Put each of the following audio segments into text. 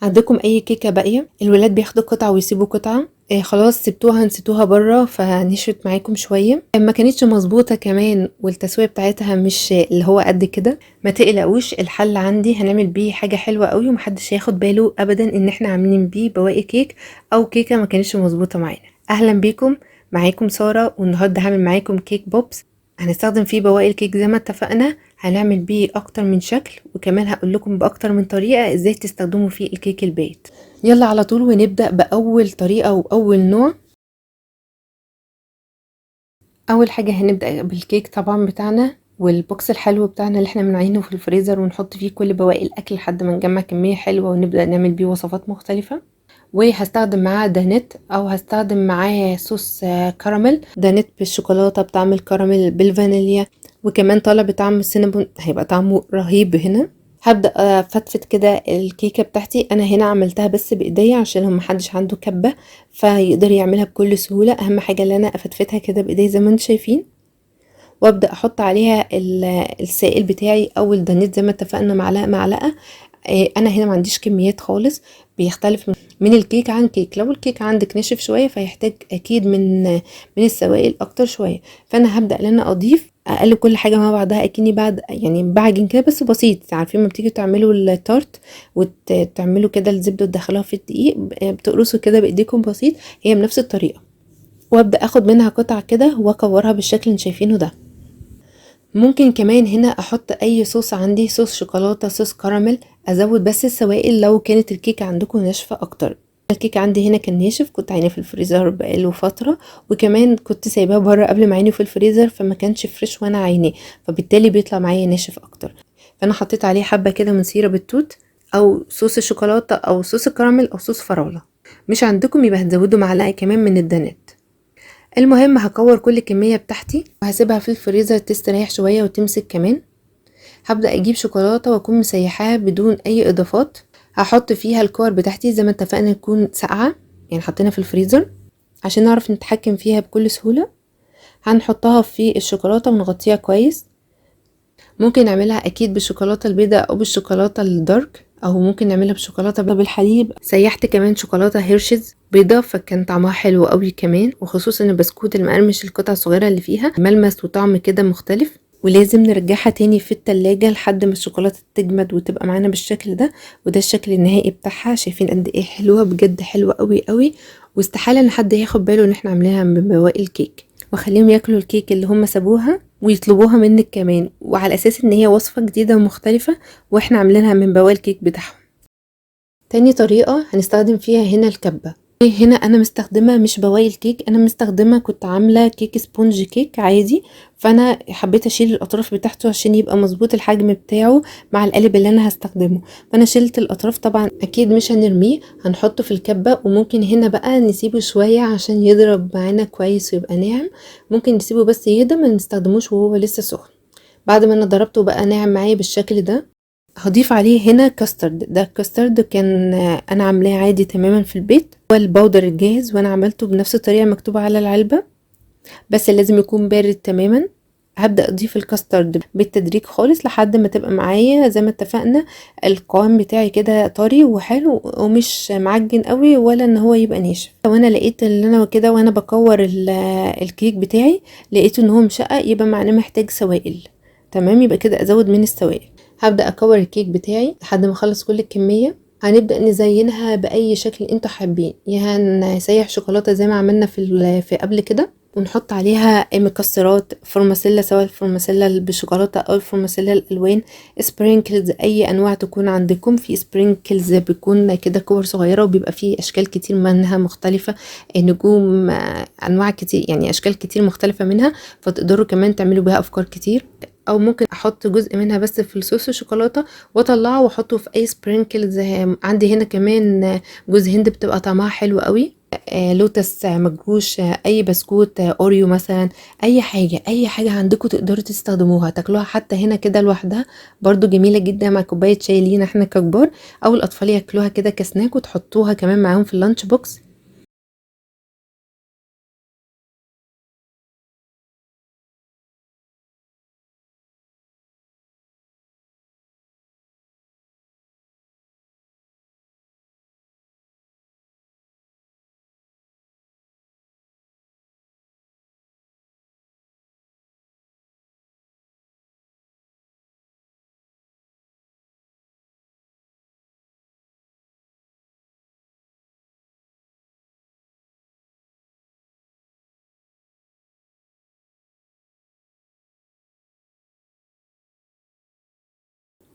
عندكم اي كيكة باقية، الولاد بياخدوا قطعه ويسيبوا قطعه، خلاص سبتوها نسيتوها بره فنشفت معاكم شوية، ما كانتش مظبوطة كمان والتسويه بتاعتها مش اللي هو قد كده، ما تقلقوش الحل عندي، هنعمل بيه حاجة حلوة قوي ومحدش هياخد باله ابدا ان احنا عاملين بيه بواقي كيك او كيكة ما كانتش مظبوطة معانا. اهلا بيكم، معاكم ساره، والنهارده هعمل معاكم cake pops. هنستخدم فيه بواقي الكيك زي ما اتفقنا، هنعمل بيه اكتر من شكل، وكمان هقول لكم باكتر من طريقه ازاي تستخدموا فيه الكيك البايت. يلا على طول ونبدا باول طريقه واول نوع. اول حاجة هنبدا بالكيك طبعا بتاعنا وال box الحلو بتاعنا اللي احنا بنعينه في الفريزر ونحط فيه كل بواقي الاكل لحد ما نجمع كمية حلوة ونبدا نعمل بيه وصفات مختلفة. وهستخدم معاه دانيت او هستخدم معاه صوص كراميل، دانيت بالشوكولاته بطعم الكراميل بالفانيليا، وكمان طالع بطعم السينابون، هيبقى طعمه رهيب. هنا هبدا افتفت كده الكيكه بتاعتي. انا هنا عملتها بس بايديا عشان محدش عنده كبه فيقدر يعملها بكل سهولة. اهم حاجة ان انا افتفتها كده بايديا زي ما انتم شايفين، وابدا احط عليها السائل بتاعي او الدانيت زي ما اتفقنا، معلقه معلقه. انا هنا ما عنديش كميات خالص، بيختلف من الكيك عن كيك. لو الكيك عندك ناشف شوية فيحتاج اكيد من السوائل اكتر شوية. فانا هبدا ان انا اضيف، اقلب كل حاجة مع بعضها اكني بعد يعني بعجن كده بس بسيط. عارفين ما بتيجي تعملوا التارت وتعملوا كده الزبدة وتدخلوها في الدقيق، بتقرصوا كده بايديكم بسيط، هي بنفس الطريقة. وابدا اخد منها قطع كده واكورها بالشكل اللي شايفينه ده. ممكن كمان هنا احط اي صوص عندي، صوص شوكولاتة، صوص كراميل، ازود بس السوائل لو كانت الكيكه عندكم ناشفة اكتر. الكيك عندي هنا كان ناشف، كنت عيناه في الفريزر بقاله فترة، وكمان كنت سايباه بره قبل ما عينه في الفريزر فما كانش fresh وانا عيناه، فبالتالي بيطلع معايا ناشف اكتر. فانا حطيت عليه حبه كده من syrup التوت او صوص الشوكولاتة او صوص الكراميل او صوص فراوله. مش عندكم يبقى هتزودوا معلقه كمان من الدانيت. المهم هكور كل الكمية بتاعتي وهسيبها في الفريزر تستريح شوية وتمسك كمان. هبدا اجيب شوكولاتة واكون مسيحاها بدون اي اضافات، هحط فيها الكور بتاعتي زي ما اتفقنا تكون ساقعه، يعني حطينا في الفريزر عشان نعرف نتحكم فيها بكل سهولة. هنحطها في الشوكولاتة ونغطيها كويس. ممكن نعملها اكيد بالشوكولاته البيضاء او بالشوكولاته ال dark، او ممكن نعملها بشوكولاته بالحليب. سيحت كمان شوكولاتة هيرشيز بيضاء فكان طعمها حلو قوي كمان، وخصوصا البسكوت المقرمش القطع الصغيرة اللي فيها ملمس وطعم كده مختلف. ولازم نرجعها تاني في التلاجة لحد ما الشوكولاتة تجمد وتبقى معانا بالشكل ده. وده الشكل النهائي بتاعها، شايفين قد ايه حلوة، بجد حلوة قوي قوي، واستحاله ان حد ياخد باله ان احنا عاملينها من بواقي الكيك. وخليهم ياكلوا الكيك اللي هم سابوها ويطلبوها منك كمان، وعلى اساس ان هي وصفه جديدة ومختلفة واحنا عاملينها من بواقي الكيك بتاعهم. تاني طريقه هنستخدم فيها هنا الكبه. هنا انا مستخدمة مش بواقي الكيك، انا مستخدمة كنت عامله كيك sponge cake عادي، فانا حبيت اشيل الاطراف بتاعته عشان يبقى مظبوط الحجم بتاعه مع القالب اللي انا هستخدمه. فانا شلت الاطراف، طبعا اكيد مش هنرميه، هنحطه في الكبه. وممكن هنا بقى نسيبه شوية عشان يضرب معانا كويس ويبقى ناعم، ممكن نسيبه بس يهدى، ما نستخدموش وهو لسه سخن. بعد ما انا ضربته بقى ناعم معايا بالشكل ده، هضيف عليه هنا كاسترد. ده الكاسترد كان انا عاملاه عادي تماما في البيت، هو ال powder الجاهز وانا عملته بنفس الطريقة المكتوبة على العلبة، بس لازم يكون بارد تماما. هبدا اضيف الكاسترد بالتدريج خالص لحد ما تبقى معايا زي ما اتفقنا القوام بتاعي كده طري وحلو ومش معجن قوي ولا ان هو يبقى ناشف. لو انا لقيت ان انا كده وانا بكور الكيك بتاعي لقيته ان هو مشقق، يبقى معناه محتاج سوائل، تمام، يبقى كده ازود من السوائل. هبدا اكور الكيك بتاعي لحد ما اخلص كل الكمية. هنبدا نزينها باي شكل انتوا حابين، يا هنسيح شوكولاتة زي ما عملنا في قبل كده، ونحط عليها مكسرات، فرماسيلا، سواء الفرماسيلا بالشوكولاته او الفرماسيلا الالوان، sprinkles، اي انواع تكون عندكم. في sprinkles بيكون كده كور صغيرة وبيبقى فيه اشكال كتير منها مختلفة، نجوم، انواع كتير، يعني اشكال كتير مختلفة منها، فتقدروا كمان تعملوا بيها افكار كتير. او ممكن احط جزء منها بس في الصوص الشوكولاتة واطلعه واحطه في اي sprinkles. عندي هنا كمان جوز هند بتبقى طعمها حلو قوي، لوتس مجروش، اي بسكوت، اوريو مثلا، اي حاجة، اي حاجة عندكم تقدروا تستخدموها، تاكلوها حتى هنا كده لوحدها برضو جميلة جدا مع كوباية شاي لينا احنا ككبار، او الاطفال ياكلوها كده كسناك وتحطوها كمان معاهم في ال lunch box.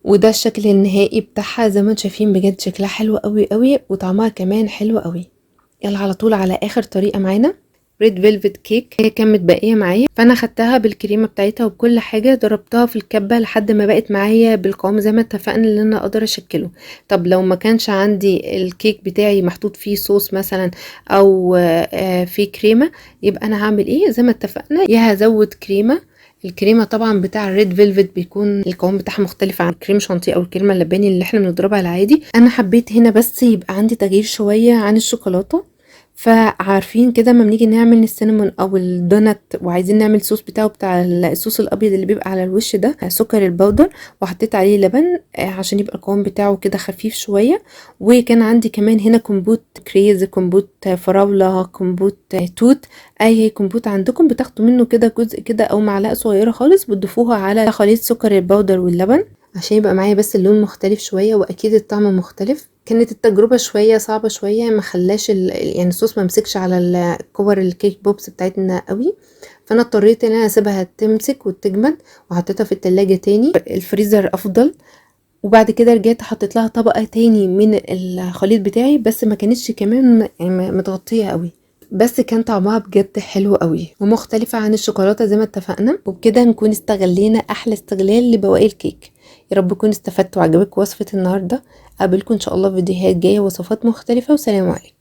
وده الشكل النهائي بتاعها زي ما انتم شايفين، بجد شكلها حلو قوي قوي وطعمها كمان حلو قوي. يلا على طول على اخر طريقه معانا، red velvet cake. هي كانت متبقيه معايا فانا خدتها بالكريمه بتاعتها وبكل حاجة، ضربتها في الكبه لحد ما بقت معايا بالقوام زي ما اتفقنا اللي انا اقدر اشكله. طب لو ما كانش عندي الكيك بتاعي محطوط فيه صوص مثلا او فيه كريمة، يبقى انا هعمل ايه؟ زي ما اتفقنا يا هزود كريمة. الكريمة طبعا بتاع ال red velvet بيكون القوام بتاعها مختلف عن الكريم شانتيه او الكريمة اللباني اللي احنا بنضربها العادي. انا حبيت هنا بس يبقى عندي تغيير شوية عن الشوكولاتة. فعارفين كده ما بنيجي نعمل ال cinnamon او الدونات وعايزين نعمل صوص بتاعه بتاع الصوص الابيض اللي بيبقى على الوش ده، سكر ال powder، وحطيت عليه لبن عشان يبقى القوام بتاعه كده خفيف شوية. وكان عندي كمان هنا كومبوت كريز، كومبوت فراوله، كومبوت توت، اي كومبوت عندكم بتاخدوا منه كده جزء كده او معلقه صغيرة خالص، بتضيفوها على خليط سكر ال powder واللبن عشان يبقى معايا بس اللون مختلف شوية واكيد الطعم مختلف. كانت التجربة شوية صعبة شوية، ما خلاش يعني الصوص ما مسكش على الكور ال cake pops بتاعتنا قوي، فانا اضطريت ان انا اسيبها تمسك وتجمد وحطيتها في التلاجة تاني، الفريزر افضل. وبعد كده رجعت حطيت لها طبقه تاني من الخليط بتاعي، بس ما كانتش كمان يعني متغطيه قوي، بس كان طعمها بجد حلو قوي ومختلفة عن الشوكولاتة زي ما اتفقنا. وبكده نكون استغلينا احلى استغلال لبواقي الكيك. يا رب تكونوا استفدتوا وعجبتكم وصفه النهارده. اقابلكم ان شاء الله في فيديوهات جاية وصفات مختلفة، وسلام عليكم.